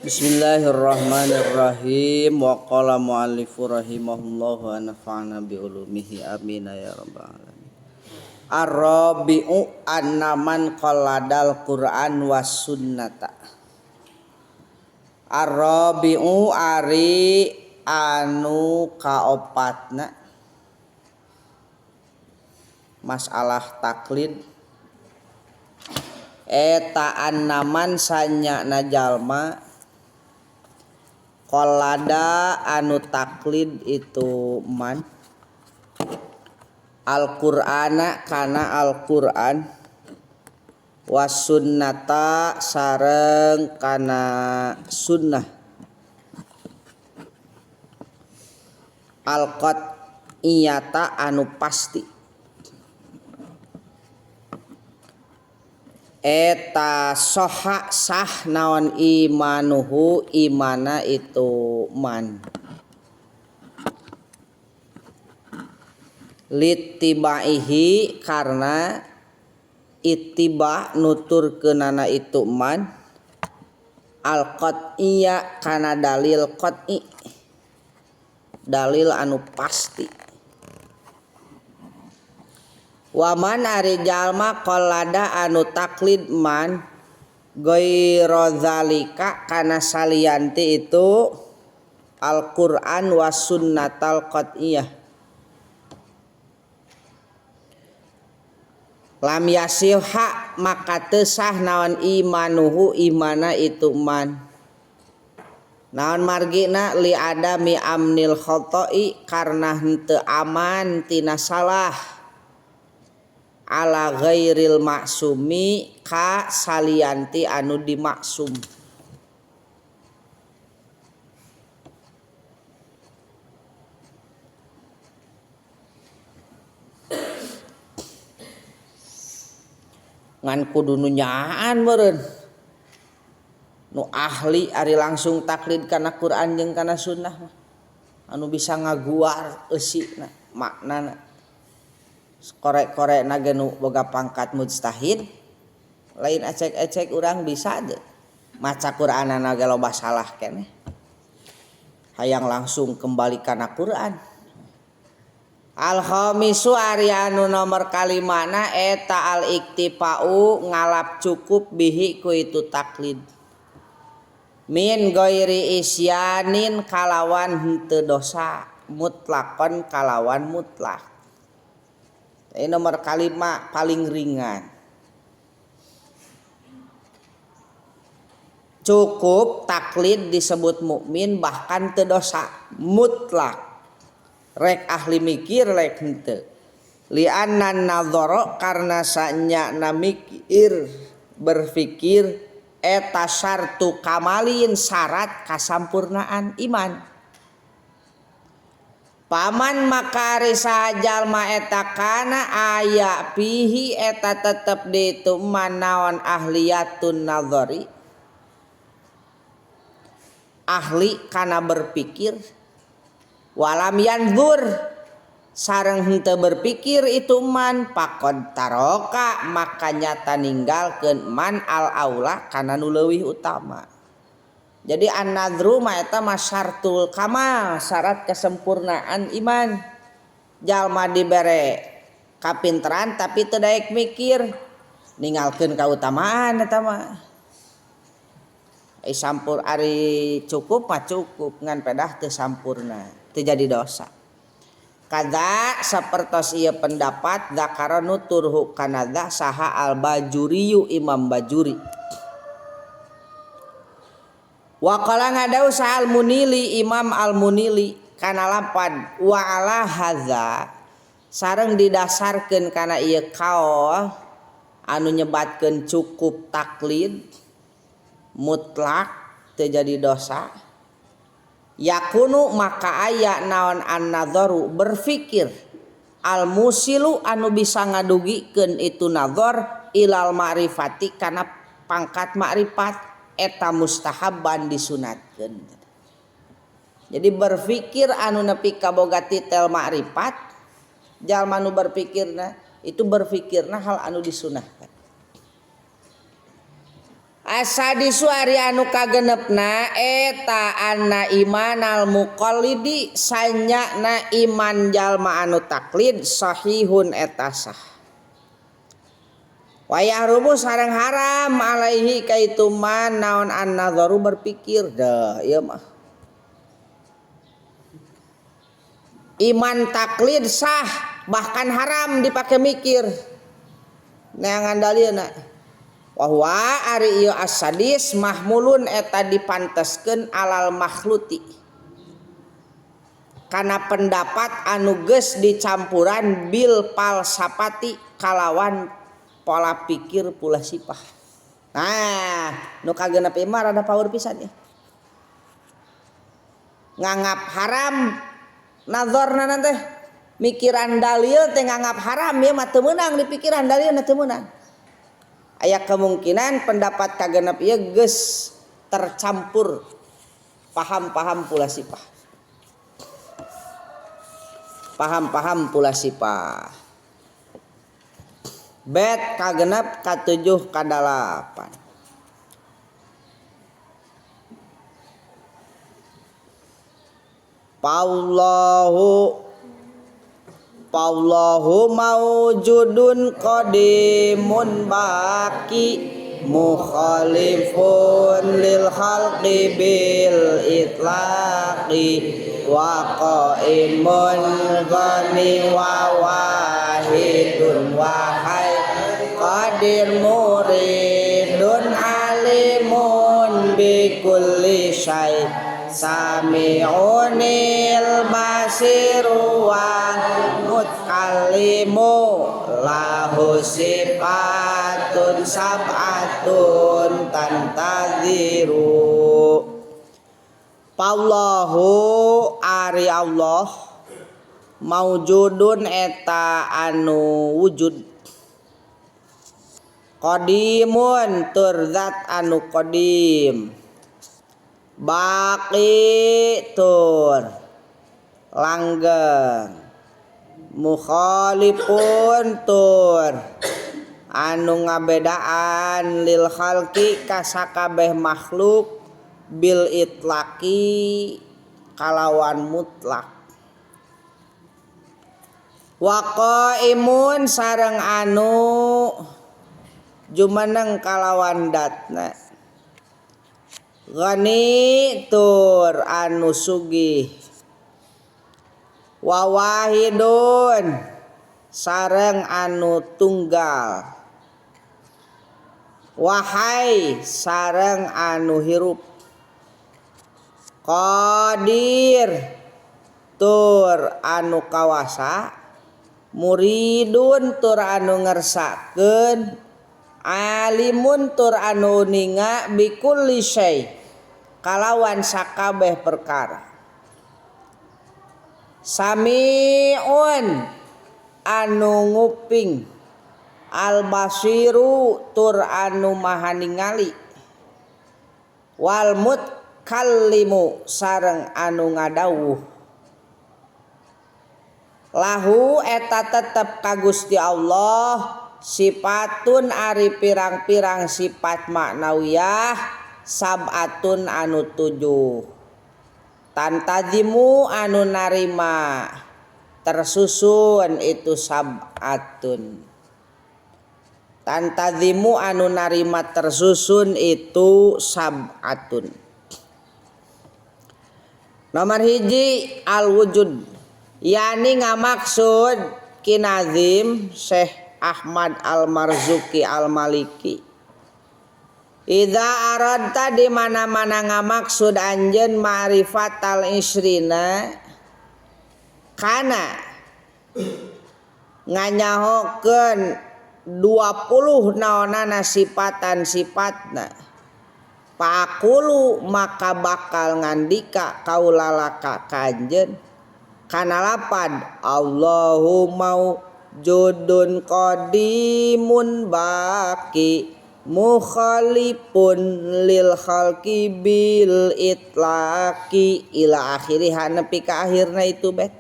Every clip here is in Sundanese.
Bismillahirrahmanirrahim. Wa qala muallifu rahimahullahu wa nafa'ana bi ulumihi amin ya rabbal alamin. Ar-rabi'u annaman qalladal Qur'an was sunnata. Ar-rabi'u ari anu kaopatna masalah taklid eta annaman sanyana jalma qalada anu taklid itu man Al-Qur'ana kana Al-Qur'an was sunnata sareng kana sunnah al-qat'iyata anu pasti eta soha sah naon imanuhu imana itu man litibaihi karena ittiba nuturkeunana itu man al-qat'iyya kana dalil qat'i dalil anu pasti. Waman ari jalma qalada anu taklid man ghairu zalika kana salianti itu Al-Qur'an was sunnatal qat'iyah lam yasihha maka teu sah naon imanuhu imana itu man naon margina li adami amnil khoto'i karena henteu aman tina salah ala ghairil maksumi ka salianti anu dimaksum. Ngan kudu nu nyaan meureun nu ahli ari langsung taklid kana Quran jeung kana sunnah mah anu bisa ngaguar eusina maknana korek-korekna ge nu boga pangkat mujtahid lain ecek-ecek urang bisa teu maca Qur'anana ge loba salah keneh hayang langsung kembali kana Quran. Al-khamisu ari anu nomor kalimana eta al-iktifa'u ngalap cukup bihi ku itu taklid min ghairi isyanin kalawan henteu dosa mutlakon kalawan mutlak. Ini nomor kalima paling ringan. Cukup taklid disebut mukmin bahkan teu dosa mutlak. Rek ahli mikir rek henteu. Li'anna nadzara karena sanyana mikir berpikir eta syartu kamalin syarat kasampurnaan iman. Paman maka ari saha jalma eta kana aya pihi eta tetep di itu manaon ahliyatun nadzari ahli kana berpikir walam yanzur sareng henteu berpikir itu man pakod taroka maka nyata ninggalkeun man al aula kana nu leuwih utama. Jadi an-nadru ma eta mah syartul kamal, syarat kesempurnaan iman. Jalma dibere kapinteran tapi teu daek mikir, ninggalkeun kautamaan eta mah. Sampur ari cukup mah cukup ngan pedah teu sampurna, teu jadi dosa. Kada sapertos ieu pendapat zakara nuturhu kanadza saha al-Bajuriyu Imam Bajuri. Wa qala ngadau saha al-Munili Imam al-Munili kana lapad wa ala hadza sareng didasarkeun kana ieu kaol anu nyebatkeun cukup taklid mutlak teu jadi dosa yakunu maka aya naon an-nadzaru berfikir al-musilu anu bisa ngadugikeun itu nadzar ilal ma'rifati kana pangkat ma'rifat eta mustahaban disunatkeun. Jadi berpikir anu nepi ka boga titel ma'rifat jalma nu berpikirna itu berpikirna hal anu disunahkan. Asadisu ari anu kagenepna eta anna imanal muqallidi sanyana iman jalma anu taklid sahihun eta sah. Wa yahrumu sareng haram alaihi kaitu man naon an-nadharu berpikir dah ieu mah. Iman taklid sah bahkan haram dipake mikir. Neangan dalilna. Wahwa ari ieu as-sadis mahmulun eta dipanteskeun alal makhluti kana pendapat anu geus dicampuran bil falsafati kalawan pola pikir pula sifah. Nah, nu kagenep ieu mah rada power pisan ya. Nganggap haram nazarna teh mikiran dalil teh nganggap haram ieu mah teu meunang di pikiran dalilna teu meunang. Aya kemungkinan pendapat kagenep ieu geus tercampur paham-paham pula sifah. Paham-paham pula sifah. Bet kagenep katujuh kadalapan. Pallahu maujudun qadimun baqi mukhalifun lil khalqi bil itlaqi wa qaimun ghani wa wahidun wa hayy qadir muridun alimun bi kulli syai sami'unil basiru wal mutkallimu lahu sifatun sab'atun tantaziru. Pallahu ari Allah maujudun eta anu wujud qadimun tur zat anu qadim baqi tur langgeng mukhalifun tur anu ngabedaan lil khalqi ka sakabeh makhluk bil itlaqi kalawan mutlak wa qaimun sareng anu jumeneng kalawan datna ghani tur anu sugih wa wahidun sareng anu tunggal wahai sareng anu hirup qadir tur anu kawasa muridun tur anu ngersakeun alimun tur anu ninga bikulli syai kalawan sakabeh perkara samiun anu nguping albasiru tur anu maha ningali wal mutkallimu sareng anu ngadawuh lahu eta tetep ka Gusti Allah sifatun ari pirang-pirang sifat maknawiyah sab'atun anu tujuh tantazimu anu narima tersusun itu sab'atun tantazimu anu narima tersusun itu sab'atun. Nomor hiji al wujud yani ngamaksud Ki Nazim Syekh Ahmad Al-Marzuki Al-Maliki idza aradta di mana-mana ngamaksud anjeun ma'rifatal isrina kana nganyahokeun 20 naonana sifatan sifatna Pakulu maka bakal ngandika kaulalaka ka anjeun kana lapad Allahu maujudun qadimun baqi mukhalifun lil khalqi bil itlaqi ila akhiriha nepi ka akhirna itu bet.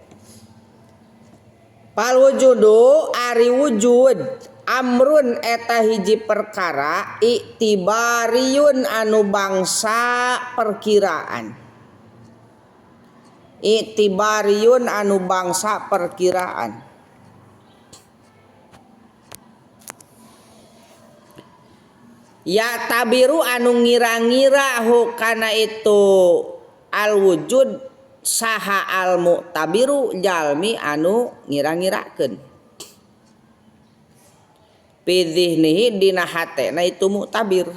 Pal wujudu ari wujud Amrun eta hiji perkara iktibariun anu bangsa perkiraan. Iktibariun anu bangsa perkiraan. Ya tabiru anu ngira-ngira hu kana itu al wujud saha al mu'tabiru jalmi anu ngira-ngirakeun. Fi dzihnihi dina hatena itu mu'tabir.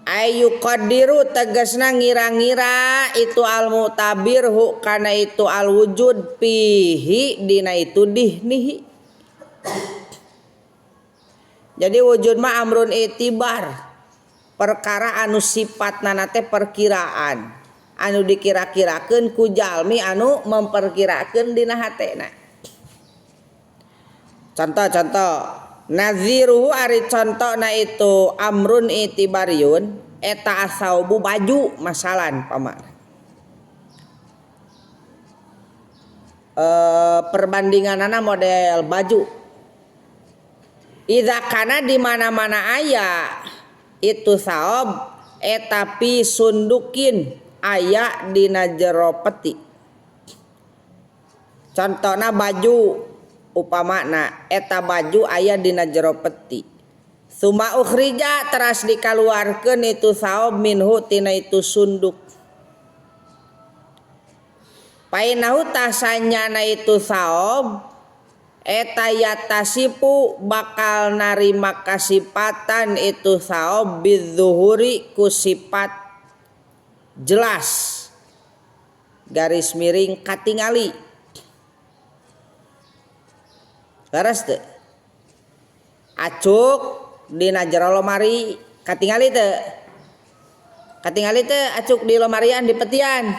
Ayu qadiru tegasna ngira-ngira itu al mu'tabir hu kana itu al wujud fihi dina itu dihnihi. Jadi wujud mah amrun itibar, perkara anu sifatna teh perkiraan, anu dikira-kirakeun ku jalmi anu memperkirakeun dina hatena. Contoh-contoh naziruhu ari contona itu amrun itibariun eta asaubu baju masalan pamana. Perbandinganana model baju. Idza kana di mana-mana aya itu saob eta pi sundukin aya dina jero peti. Contona baju upamana eta baju aya dina jero peti. Suma ukhrija teras dikaluarkeun itu saob minhu tina itu sunduk. Painahu tasanyana itu saob eta yatasipu bakal narima kasipatan itu saob bizuhuri ku sifat jelas garis miring katingali. Leres teu? Acuk dina jero lomari katingali teu? Katingali teu acuk di lomarian di petian?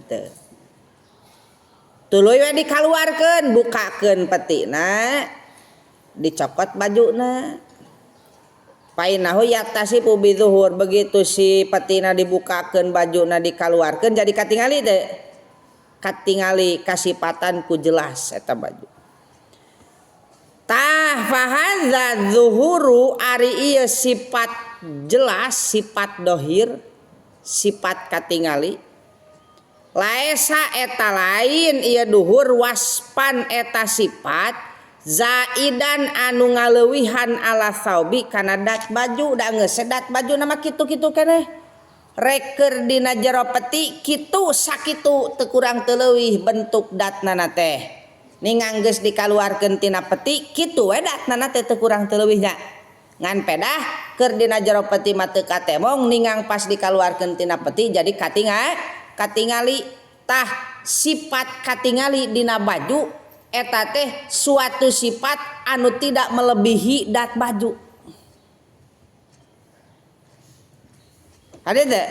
Teu. Tuluy we dikaluarkeun, bukakeun petina, dicokot bajuna. Painahu yaktasifu bizuhur, begitu si petina dibukakeun bajuna dikaluarkeun jadi katingali teu? Katingali kasipatan ku jelas eta baju. Tah fahadza zuhuru ari ieu sifat jelas, sifat dohir, sifat katingali. Laesa eta lain ieu duhur waspan eta sifat zaidan anu ngaleuwihan ala saubi kana dat baju da geus dat baju nama kitu-kitu keneh. Rek keur dina jero peti kitu sakitu teu kurang teu leuwih bentuk datna teh. Ningang geus dikaluarkeun tina peti kitu we datna teh teu kurang teu leuwih nya. Ngan pedah keur dina jero peti mah teu katemong ningang pas dikaluarkeun tina peti jadi katingali. Tah sifat katingali dina baju eta teh suatu sifat anu tidak melebihi dat baju. Ada teh?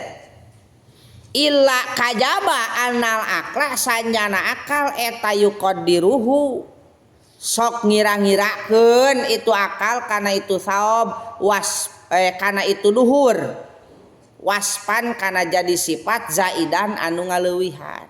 Illa kajaba anal akla sanjana akal eta yuqaddiruhu sok ngira-ngirakeun itu akal kana itu saob was kana itu duhur waspan kana jadi sifat zaidan anu ngaleuwihan.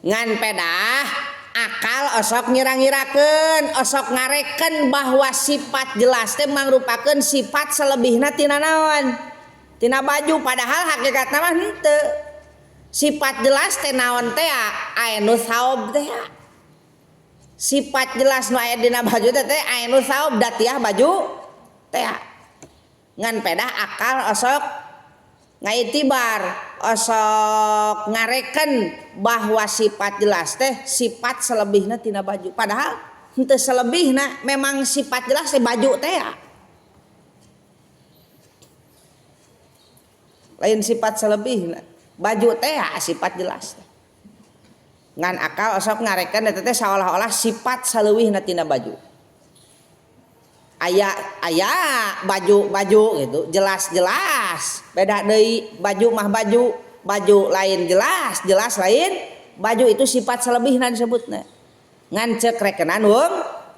Ngan pedah akal osok ngira-ngirakeun, osok ngareken bahwa sifat jelas teh mangrupakeun sifat selebihna tina naon? Tina baju, padahal hakikatna mah henteu. Sifat jelas teh naon teh aya nu saob teh. Sifat jelas nu aya dina baju teh aya nu saob datiah baju teh. Ngan pedah akal osok ngaitibar, osok ngareken bahwa sifat jelas teh sifat selebihna tina baju. Padahal henteu selebihna, memang sifat jelas teh baju teh. Lain sifat selebihna, baju teh sifat jelas teh. Ngan akal osok ngareken eta teh seolah-olah sifat saleuwihna tina baju. Aya aya baju-baju gitu jelas-jelas beda deui baju mah baju, baju lain jelas, jelas lain baju itu sifat selebihna disebutna. Ngan ceuk rekenan wong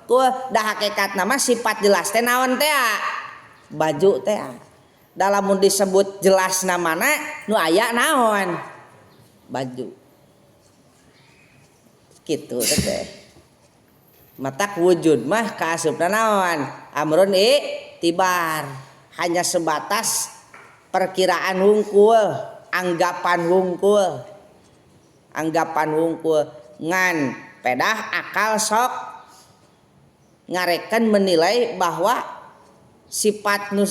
ku da hakikatna mah sifat jelas teh naon teh baju teh. Da lamun disebut jelas namana nu aya naon baju. Kitu teh. Matak wujud mah kaasupna naon? Amrun i'tibar. Hanya sebatas perkiraan hungkul, anggapan hungkul. Anggapan hungkul ngan pedah akal sok ngareken menilai bahwa sifat nu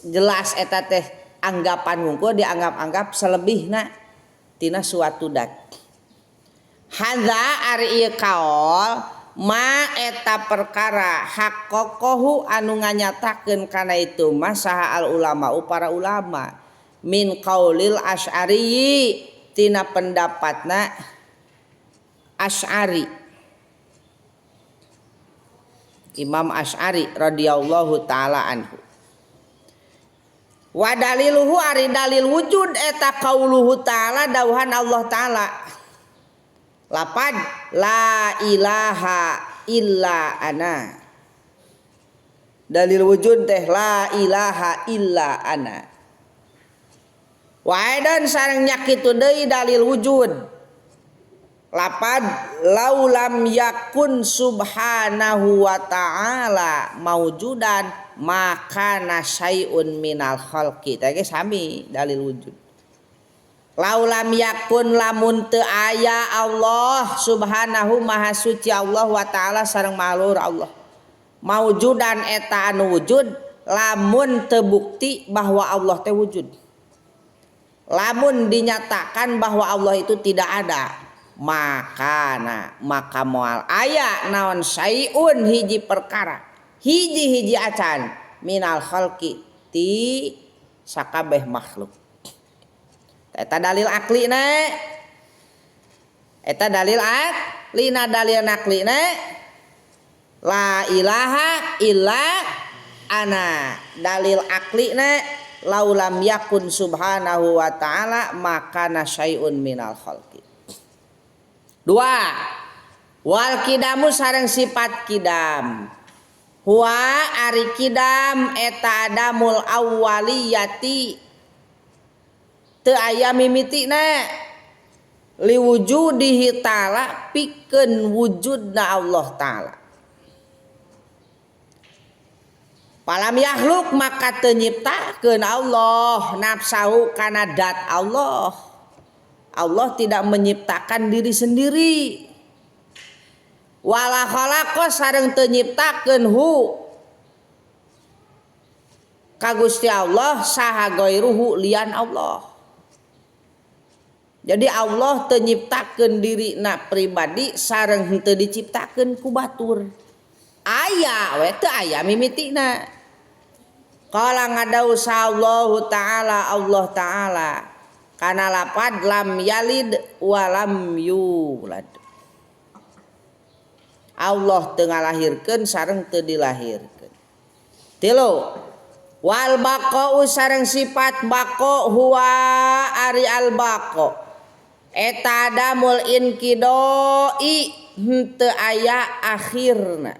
jelas eta teh anggapan hungkul dianggap-anggap selebihna tina suatu dat. Hadza ari ieu kaol ma eta perkara haqqaqahu anu nganyatakeun kana itu mah saha al ulama para ulama min qaulil asy'ari tina pendapatna Asy'ari Imam Asy'ari radhiyallahu taala anhu. Wa daliluhu ari dalil wujud eta qauluhu taala dawuhan Allah taala lapad la ilaha illa ana. Dalil wujud teh la ilaha illa ana. Wa aidan sareng nya kitu deui dalil wujud lapad laulam yakun subhanahu wa ta'ala maujudan maka nasyai'un minal khalqi. Teh ge sami dalil wujud. Laulam yakun lamun teu aya Allah subhanahu maha suci Allah wa ta'ala sareng maha luhur Allah maujudan eta anu wujud lamun teu bukti bahwa Allah teh wujud. Lamun dinyatakan bahwa Allah itu tidak ada maka moal aya naon syai'un hiji perkara hiji-hiji acan minal khalqi ti sakabeh makhluk. Eta dalil aklina, eta dalil aklina, dalil naklina la ilaha illa ana. Dalil aklina laulam yakun subhanahu wa ta'ala maka nasyai'un minal khalqi. Dua, wal kidamu sareng sifat kidam. Huwa ari kidam eta adamul awwaliyati teu aya mimitina liwujudihi ta'ala pikeun wujudna Allah ta'ala. Palam yahluk maka teu nyiptakeun Allah nafsahu kana dat Allah. Allah tidak menyiptakan diri sendiri. Wala khalaqa sareng teu nyiptakeun hu ka Gusti Allah saha gairuhu lian Allah. Jadi Allah teu nyiptakeun dirina pribadi sareng henteu diciptakeun ku batur. Aya we teu aya mimitina. Qala ngadau sallahu ta'ala Allah ta'ala kana lapad lam yalid wa lam yulad. Allah teu ngalahirkeun sareng teu dilahirkeun. Tilu, wal baqa'u sareng sifat baqa huwa ari al baqa eta adamul inqidai henteu aya akhirna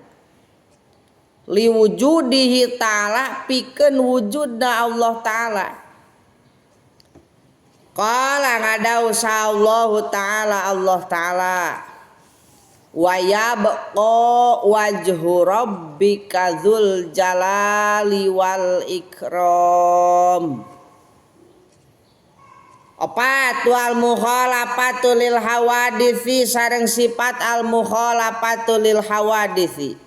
liwujudihi ta'ala pikeun wujudna Allah ta'ala. Qala ngadau sallahu ta'ala Allah ta'ala wa yabqa wajhu rabbika dzul jalali wal ikram. Opat, wal mukhalafatu lil hawadisi sareng sifat al mukhalafatu lil hawadisi.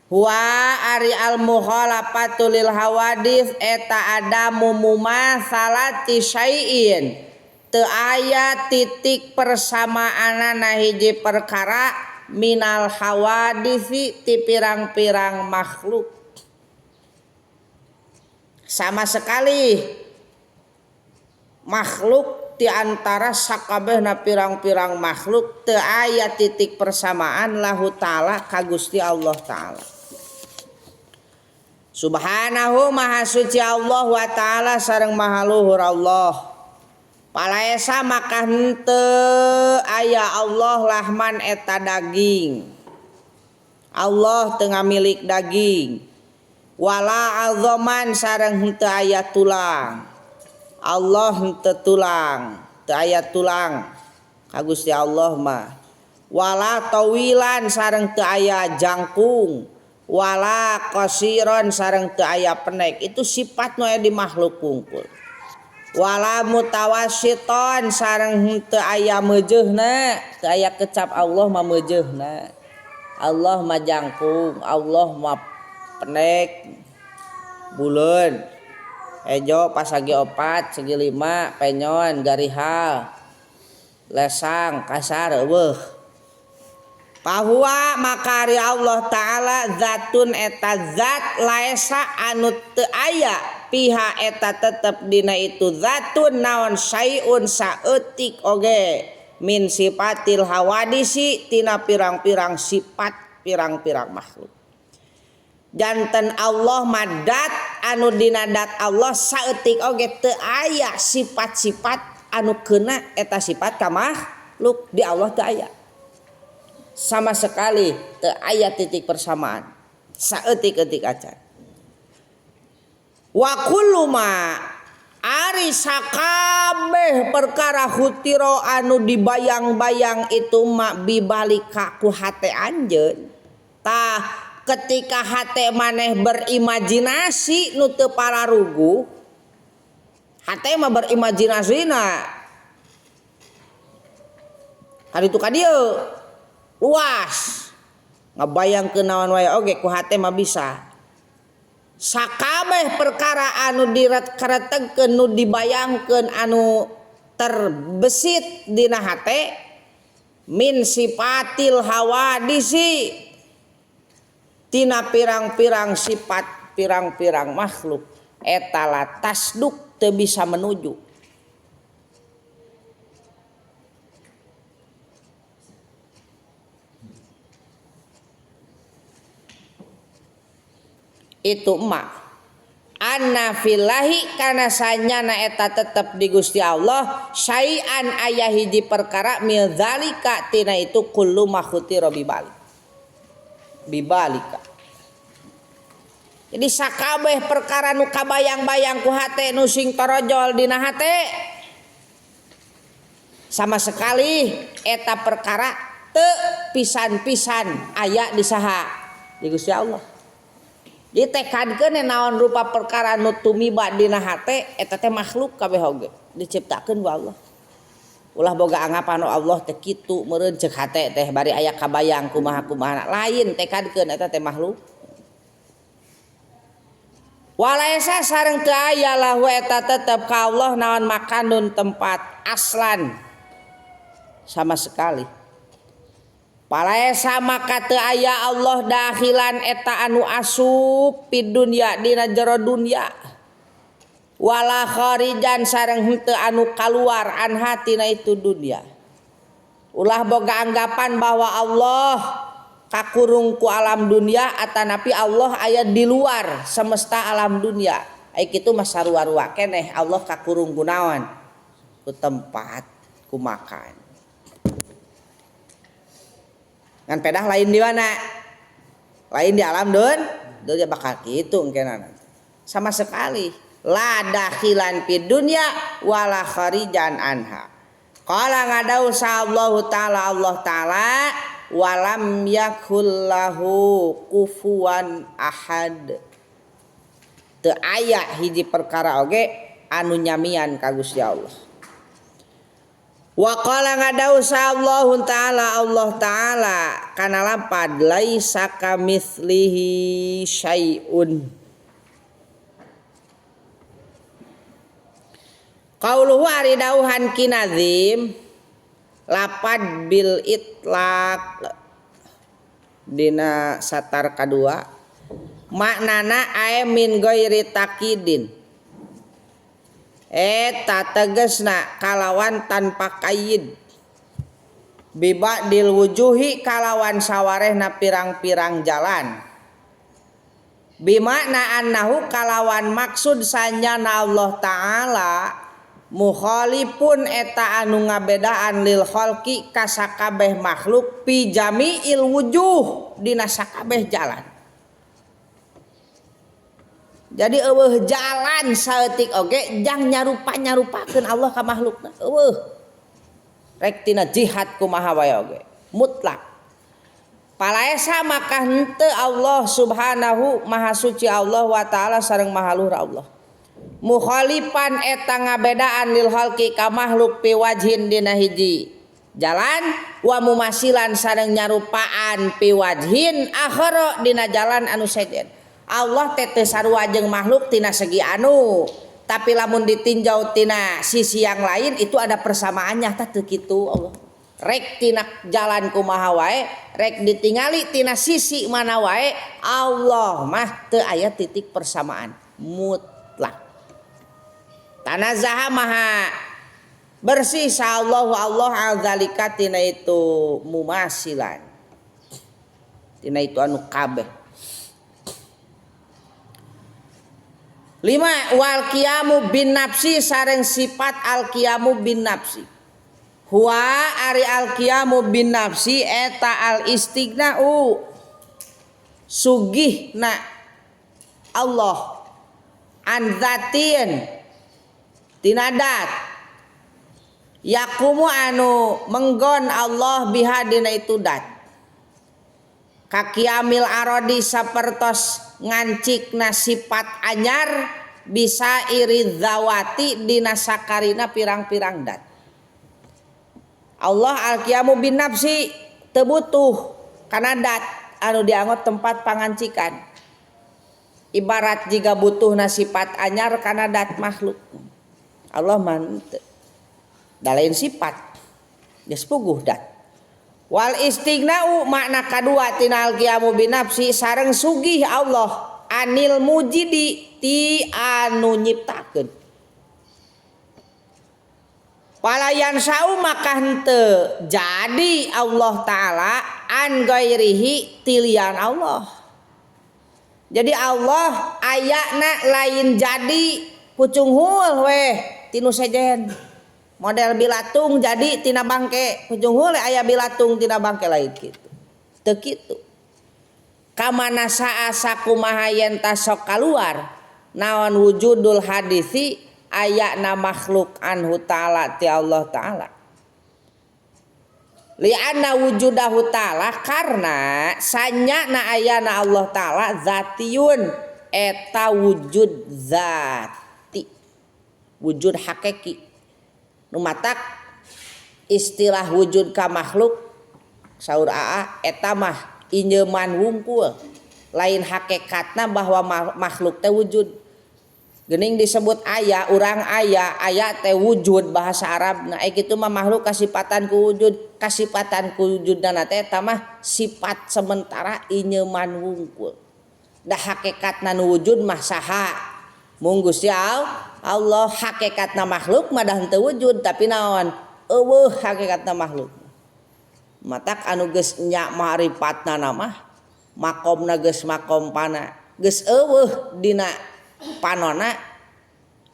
Huwa ari al mukhalafatu lil hawadis eta adamu mumasalati syai'in teu aya titik persamaanana hiji perkara minal hawadisi ti pirang-pirang makhluk. Sama sekali makhluk di antara sakabehna pirang-pirang makhluk teu aya titik persamaan lahu ta'ala ka Gusti Allah ta'ala. Subhanahu maha suci Allah wa ta'ala sareng maha luhur Allah. Palaesa maka henteu aya Allah lahman eta daging. Allah teu ngamilik daging. Wala azaman sareng henteu aya tulang. Allah henteu tulang, teu aya tulang ka Gusti Allah mah. Wala tawilan sareng teu aya jangkung, wala qasiron sareng teu aya pendek. Itu sifat nu aya di makhluk wungkul. Wala mutawassiton sareng henteu aya meujeuhna, teu aya kecap Allah mah meujeuhna. Allah mah jangkung, Allah mah pendek, buleud, ejo pasagi 4, segi 5, penyon, garihal, lesang, kasar, eueuh. Bahwa maka ari Allah Ta'ala zatun eta zat laesa anu teu aya piha eta tetep dina itu zatun naon syai'un saeutik oge min sifatil hawadisi tina pirang-pirang sifat pirang-pirang makhluk. Janten Allah madat anu dina dat Allah saeutik oge teu aya sifat-sifat anu keuna eta sifat ka makhluk di Allah teu aya. Sama sekali teu aya titik persamaan saeutik-eutik acan. Wa kullu ma ari sakabeh perkara khutira anu dibayang-bayang itu ma bibalika ku hate anjeun. Tah ketika hate maneh berimajinasi nu teu pararuguh, hate mah berimajinasina kaditu ka dieu luas ngabayangkeun naon wae oge ku hate mah bisa. Sakabeh perkara anu diretegkeun nu dibayangkeun anu terbesit dina hate min sifatil hawadisi tina pirang-pirang sifat pirang-pirang makhluk eta la tasduk teu bisa menuju. Itu emak anna fillahi kana sanyana eta tetep di Gusti Allah syai'an aya hiji perkara mil zalika tina itu kullu ma khutira bibalik bibalika. Jadi sakabeh perkara nu kabayang-bayang ku hate nu sing torojol dina hate sama sekali eta perkara teu pisan-pisan aya di saha di Gusti Allah. Jadi tekadkeun naon rupa perkara nu tumiba dina hate eta teh makhluk kabeh oge diciptakeun ku Allah. Ulah boga anggapan Allah teh kitu meureun ceuk hate teh bari aya kabayang kumaha-kumaha lain tekadkeun eta teh makhluk. Walaisa sareng teu aya lahu eta tetep ka Allah naon makanun tempat aslan sama sekali. Palaesa maka teu aya Allah dakhilan eta anu asup pi dunya dina jero dunya. Wala kharijan sareng henteu anu kaluar anha tina itu dunya. Ulah boga anggapan bahwa Allah kakurung ku alam dunia atanapi Allah aya di luar semesta alam dunia. Ai kitu mah sarua-rua keneh Allah kakurung ku naon? Ku tempat, ku makan. Ngan pedah lain di mana? Lain di alam dunia bakal kitu engkenana. Sama sekali la dakhilan fid dunya wala kharijan anha. Qala ngadau sallallahu taala Allah taala walam yakul lahu kufuwan ahad. Teu aya hiji perkara oge anu nyamian ka Gusti Allah. Wa qala ngadau sallallahu taala Allah taala kana lapad laisa kamitslihi syai'un. Qauluhu ari dauhan kinazim lapad bil itlaq dina satar kadua maknana ae min ghairi taqidin eta tegesna kalawan tanpa kaid bibadil wujuhi kalawan sawarehna pirang-pirang jalan bimakna annahu kalawan maksud sanyana Allah taala mukhalifun eta anu ngabedaan lil khalqi ka sakabeh makhluk fi jami'il wujuh dina sakabeh jalan. Jadi eueuh jalan saeutik oge jang nyarupa-nyarupakeun Allah ka makhlukna. Eueuh. Rek tina jihad kumaha wae oge. Mutlak. Palaesa maka henteu Allah subhanahu maha suci Allah wa ta'ala sareng maha luhur Allah. Mukhalifan eta ngabedaan lil khalqi ka makhluk fi wajhin dina hiji jalan wa mumasilan sareng nyarupaan fi wajhin akhara dina jalan anu sejen. Allah teh teu sarua jeung makhluk tina segi anu, tapi lamun ditinjau tina sisi yang lain itu ada persamaannya tah teu kitu Allah. Rek tina jalan kumaha wae, rek ditingali tina sisi mana wae, Allah mah teu aya titik persamaan mutlak. Tanazaha maha bersih sallallahu Allah azalika tina itu mumasilan. Tina itu anu kabeh. 5 wal qiyamu bin nafsi sareng sifat al qiyamu bin nafsi. Huwa ari al qiyamu bin nafsi eta al istighna'u sugihna Allah an zatin tina dat yakumu anu menggon Allah biha dina itu dat kakiamil arodi sapertos ngancikna sifat anyar bisa iri zawati dina sakarina pirang-pirang dat. Allah al-qiyamu bin nafsi teu butuh kana dat anu dianggap tempat pangancikan. Ibarat jika butuhna sifat anyar kana dat makhluk. Allah mah teu. Da lain sifat. Geus puguh dat. Wal istighna'u makna kadua tina al-qiyamu bin nafsi sareng sugih Allah anil mujidi ti anu nyiptakeun. Palayan sau maka henteu jadi Allah Ta'ala an gairihi tilian Allah. Jadi Allah ayana lain jadi pucunghul weh tinu sejen. Model bilatung jadi tina bangke pucunghul aya bilatung tina bangke lain kitu. Teu kitu. Kamana saa sakumaha yen tasok kaluar naon wujudul hadisi ayana makhluk anhu ta'ala ti Allah ta'ala. Li'anna wujudahu ta'ala karena sanyana ayana Allah ta'ala zatiyun eta wujud zati wujud hakiki. Nu matak istilah wujud ka makhluk saur aa eta mah inyeman wungkul lain hakikatna bahwa makhluk teh wujud. Geuning disebut aya, urang aya, aya teh wujud bahasa Arabna. Kitu mah makhluk kasipatan ku wujud, kasipatan ku wujudna teh eta mah sifat sementara inyeman wungkul. Da hakikatna nu wujud mah saha? Mung Gusti Allah. Hakikatna makhluk mah da henteu wujud tapi naon? Eueuh hakikatna makhluk. Matak anu geus nya maripatna mah makomna geus makom pana, geus eueuh dina panona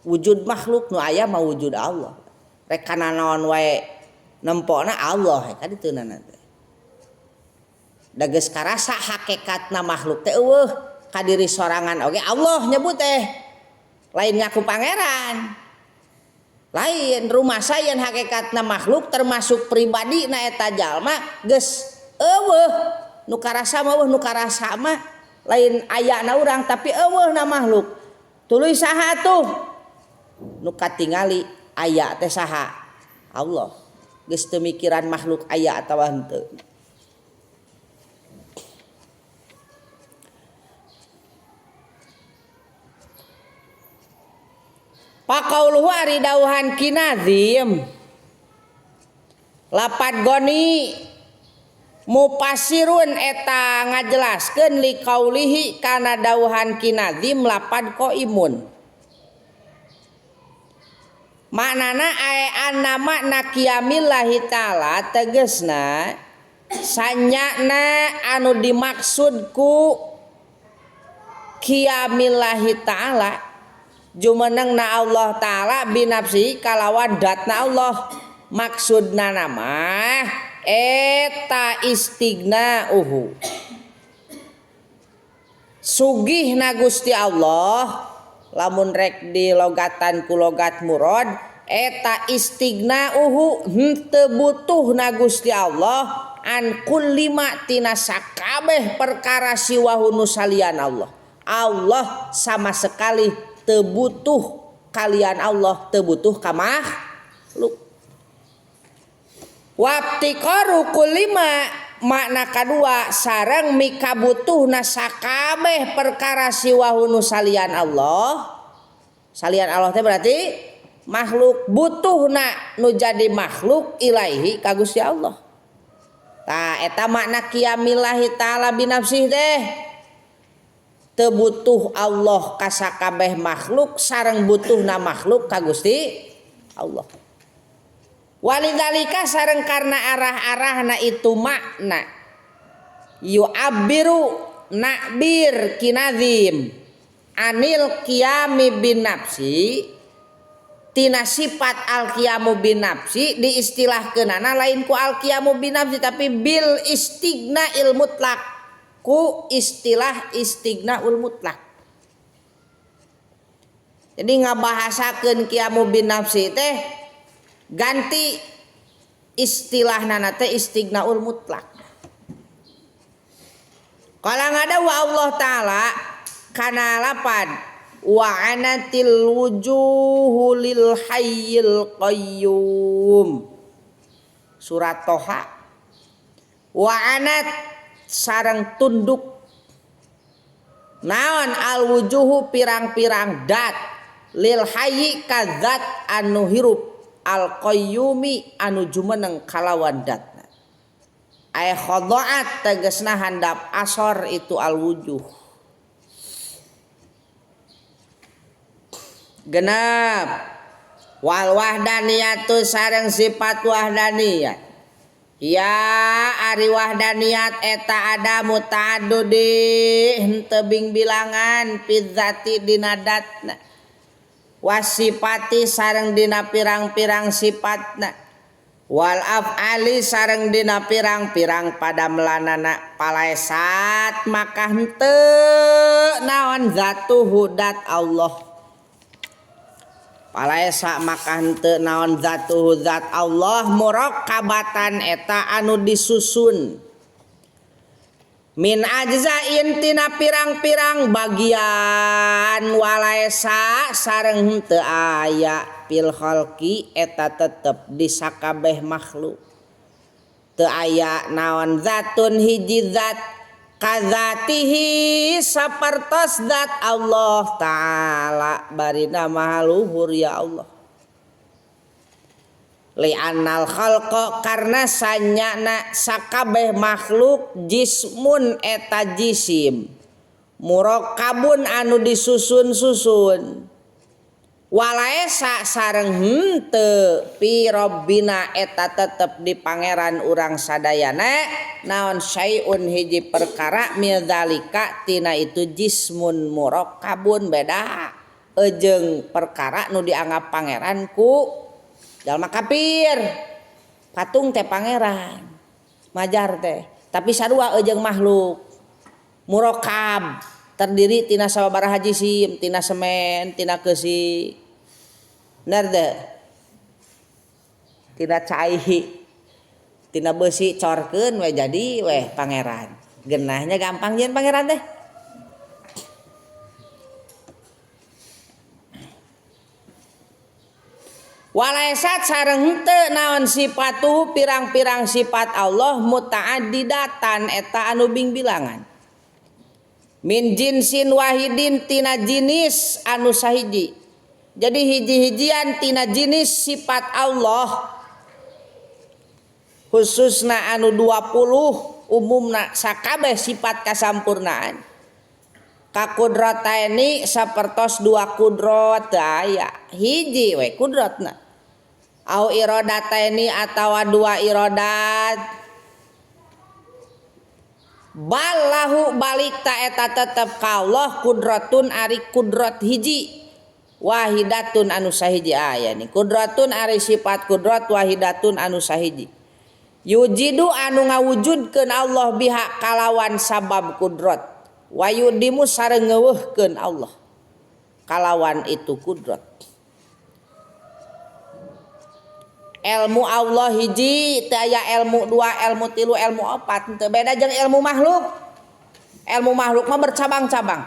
wujud makhluk nu aya mah wujud Allah. Rek kana naon wae nempona Allah ka diteunana teh. Da geus karasa hakikatna makhluk teh eueuh ka diri sorangan oge Allah nyebut teh. Lain ngaku pangeran. Lain rumasa yen hakikatna makhluk termasuk pribadi na eta jalma geus eueuh nu karasa mah eueuh nu karasa mah lain ayana urang tapi eueuh na makhluk. Tuluy saha tuh nu katingali aya teh saha? Allah. Geus teu mikiran makhluk aya atawa henteu. Pakauluhu ari dauhan kinazim lapad goni mupasirun eta ngajelaskeun liqaulihi kana dauhan kinazim lapad qaimun. Maknana ae anna makna qiyamillahi ta'ala tegesna sanyana anu dimaksud ku qiyamillahi ta'ala jumenengna Allah ta'ala binafsi kalawan datna Allah. Maksudna mah eta istighna'uhu sugihna Gusti Allah lamun rek dilogatan ku logat murad eta istighna'uhu henteu butuhna Gusti Allah An kulli ma tina sakabeh perkara siwahu nu salian Allah. Allah sama sekali teu butuh kalian Allah, teu butuh ka makhluk. Wabtiqaru kulli ma makna kadua sareng mikabutuhna sakabeh perkara siwahu nu salian Allah. Salian Allah teh berarti makhluk, butuhna nu jadi makhluk ilaihi ka Gusti Allah. Tah eta makna qiyamillahi ta'ala binafsih teh. Teu butuh Allah ka sakabeh makhluk sareng butuhna makhluk ka Gusti Allah. Walidzalika sareng karena arah-arahna itu makna yu'abbiru nakbir kinazim anil qiyami bin nafsi tina sifat al qiyamu bin nafsi diistilahkeunana lain ku al qiyamu bin nafsi tapi bil istighna'il mutlak, ku istilah istighna'ul mutlak. Jadi ngabahasakeun qiyamu bin nafsi teh ganti istilahna teh istighna'ul mutlak. Kala ngadawa Allah Ta'ala kana lapan wa anatil wujuhu lil hayyil qayyum. Surat Toha. Wa anat sareng tunduk naon al wujuhu pirang-pirang dat lil hayyi kadzat anu hirup al qayyumi anu jumeneng kalawan datna. Ay khada'at tegasna handap asor itu al wujuh. Genep wal wahdaniyatu sareng sifat wahdaniyat. Ya ari wahdaniyat eta ada muta'addudi henteu bing bilangan fidzati dina datna. Wasifati sareng dina pirang-pirang sifatna. Wal af'ali sareng dina pirang-pirang padamelanana palaesat maka henteu naon zatuhu dat Allah. Palaesa maka henteu naon zatuhu zat Allah murakkabatan eta anu disusun min ajzain tina pirang-pirang bagian walaesa sareng henteu aya fil khalqi eta tetep di sakabeh makhluk. Teu aya naon zatun hiji zat kazatihi sapertos zat Allah Ta'ala barina maha luhur ya Allah. Li'annal khalqa karena sanyana sakabeh makhluk jismun eta jisim murakkabun anu disusun-susun walaesa sareng henteu pi rabbina eta tetep di pangeran urang sadayana naon syai'un hiji perkara min zalika tina itu jismun murakkabun beda jeung perkara nu dianggap pangeran ku jalma kafir. Patung teh pangeran majar teh tapi sarua jeung makhluk murakkab terdiri tina sababaraha jisim tina semen tina keusi bener teu tina cai tina beusi corkeun we jadi we pangeran genahnya gampang jeung pangeran teh. Walaisat sareng henteu naon sifatuhu pirang-pirang sifat Allah muta'addidatan eta anu bingbilangan min jinsin wahidin tina jinis anu sahiji. Jadi hiji-hijian tina jenis sifat Allah khususna anu 20 umumna sakabeh sifat kasampurnaan. Kakudrataini sapertos dua kudrat aya hiji we kudratna. Au iradataini atawa dua iradat. Balahu balik ta eta tetep ka Allah kudratun ari kudrat hiji. Wahidatun anu sahiji aya ni kudratun ari sifat kudrat wahidatun anu sahiji. Yujidu anu ngawujudkeun Allah biha kalawan sabab kudrat. Wayudimu sareng ngeuweuhkeun Allah kalawan itu kudrat. Ilmu Allah hiji teu aya ilmu dua, ilmu tilu, ilmu opat, teu beda jeung ilmu makhluk. Ilmu makhluk mah bercabang-cabang.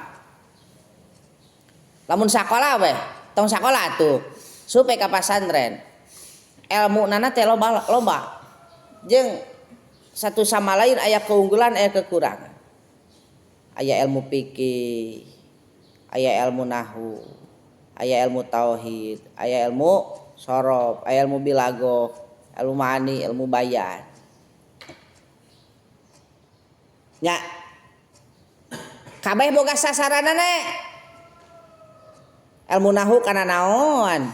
Lamun sakola we, tong sakola atuh. Supe ka pasantren. Ilmu nana teh loba loba. Jeung satu sama lain aya keunggulan aya kekurangan. Aya ilmu fikih, aya ilmu nahwu, aya ilmu tauhid, aya ilmu sorof, aya ilmu bilagoh, ilmu ma'ani, ilmu bayan. Nya kabeh boga sasaranana. Ilmu nahwu kana naon?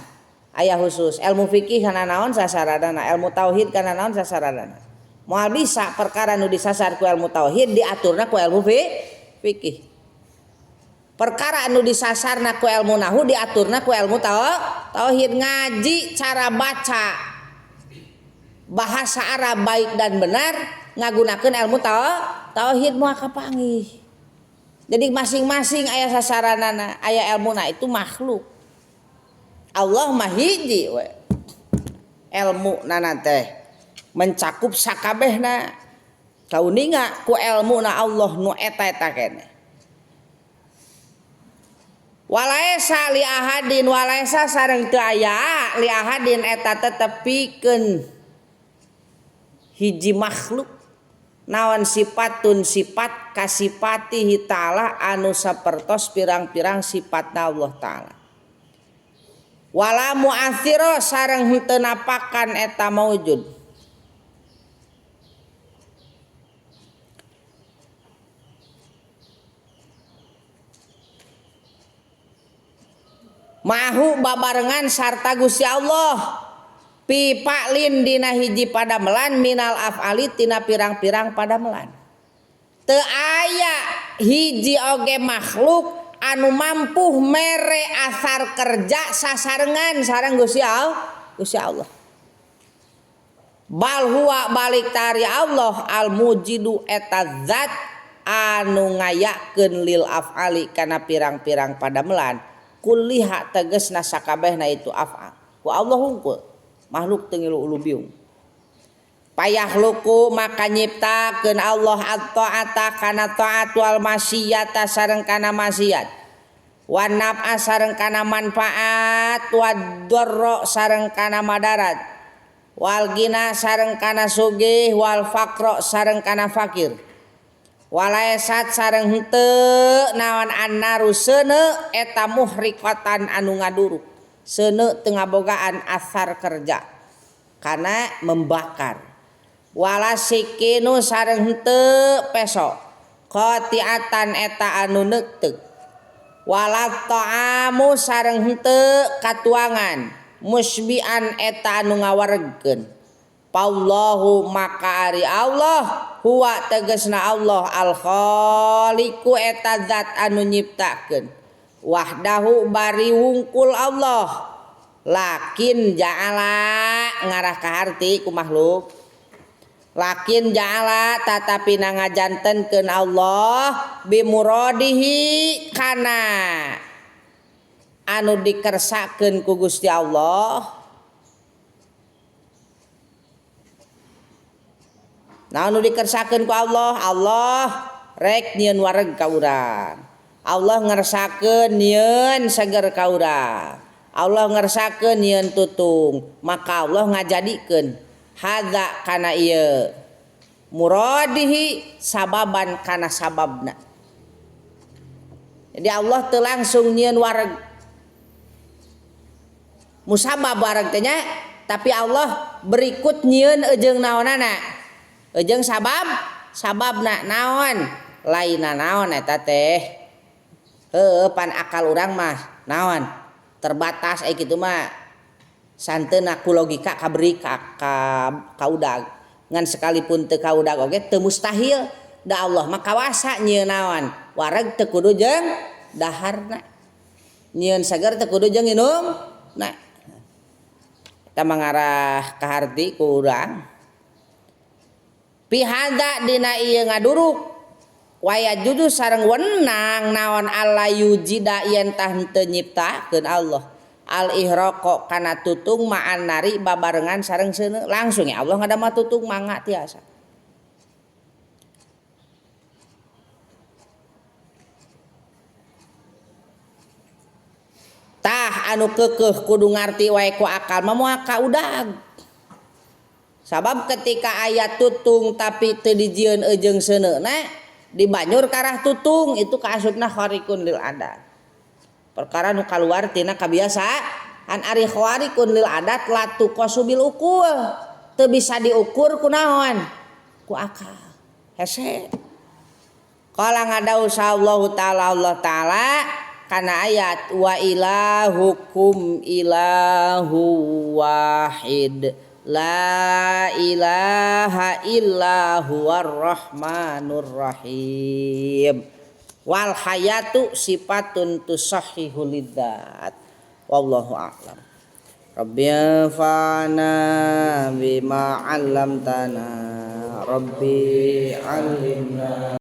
Aya khusus. Ilmu fikih kana naon sasaranana, ilmu tauhid kana naon sasaranana. Moal bisa perkara nu disasar ku ilmu tauhid diaturna ku ilmu fikih. Perkara anu disasarna ku ilmu nahwu diaturna ku ilmu tauhid. Ngaji cara baca bahasa Arab baik dan benar ngagunakeun ilmu tauhid moal kapanggih. Jadi masing-masing aya sasaranana, aya ilmuna itu makhluk. Allah mah hiji we. Ilmu nana teh mencakup sakabehna. Kauninga ku ilmuna Allah nu eta-eta keneh. Walaisa li ahadin walaisa sareng teu aya li ahadin eta tetep pikeun hiji makhluk naon sifatun sifat kasifatihi ta'ala anu sapertos pirang-pirang sifatna Allah ta'ala. Wala mu'athira sareng henteu napakan eta maujud. Mahu babarengan sarta Gusti Allah pipalin dina hiji padamelan minal af'ali tina pirang-pirang padamelan. Teu aya hiji oge makhluk anu mampu mere asar kerja sasarengan sareng Gusti Allah. Bal huwa balik tari Allah al mujidu eta zat anu ngayakeun lil af'ali kana pirang-pirang padamelan. Kulliha tegesna sakabehna itu af'al. Ku Allah hungkul makhluk teu ngilu ulu biung. Payahluku maka nyiptakeun Allah at-ta'ata kana ta'at wal masyiyata sareng kana maksiat. Wan naf'a sareng kana manfaat wad darra sareng kana madarat. Wal gina sareng kana sugih wal faqra sareng kana fakir. Walaesat sareng henteu naon annaru seuneu eta muhriqatan anu ngaduruk. Seuneu teu ngabogaan asar kerja kana membakar. Walasikinu sareng henteu peso qati'atan eta anu neuteup. Wala ta'amu sareng henteu katuangan musbi'an eta anu ngawaregkeun. Allahu maka ari Allah huwa tegesna Allah al khaliqu eta zat anu nyiptakeun wahdahu bari wungkul Allah lakin ja'ala ngarah ka harti ku makhluk lakin ja'ala tatapi ngajantenkeun Allah bimuradihi kana anu dikersakeun ku Gusti Allah. Nah anu dikersakeun ku Allah, Allah rek nyieun wareg ka urang. Allah ngersakeun nyieun seger ka urang. Allah ngersakeun nyieun tutung, maka Allah ngajadikeun hadza kana ieu muradihi sababan kana sababna. Jadi Allah teu langsung nyieun wareg. Musabab wareg teh nya, tapi Allah berikut nyieun eujeung naonana. Ejeng sabab sababna naon lainna naon eta teh heueuh pan akal urang mah naon terbatas ai kitu mah santeuna ku logika kaberi ka kaudag ngan sekalipun teu kaudag oge teu mustahil da Allah mah kawasa nyieun naon wareg teu kudu jeung daharna nyieun seger teu kudu jeung inum nah eta mangarah kaharti ku urang. Pihada dina ieu ngaduruk waya judu sareng wenang naon alla yujida yen tah henteu nyiptakeun Allah Al ihraqa kana tutung ma'an nari babarengan sareng seuneu langsung ya Allah ngadamel tutung mangga tiasa. Tah anu keukeuh kudu ngarti wae ku akal mah moal kaudag. Sabab ketika aya tutung tapi teu dijieun ejeung seuneuna dibanyur karah tutung itu kaasupna khariqun lil adat. Perkara nu kaluar tina kabiasaan ari khariqun lil adat la tuqasu bil uqul. Teu bisa diukur ku naon? Ku akal. Hese. Qala ngadau sallallahu taala Allah taala kana ayat wa ilahukum ilahu wahid la ilaha illa huwar rahmanur rahim wal hayatu sifatun tusahhihu lidzat wallahu a'lam. Rabbi anfa'na bima 'allamtana rabbi 'allimna.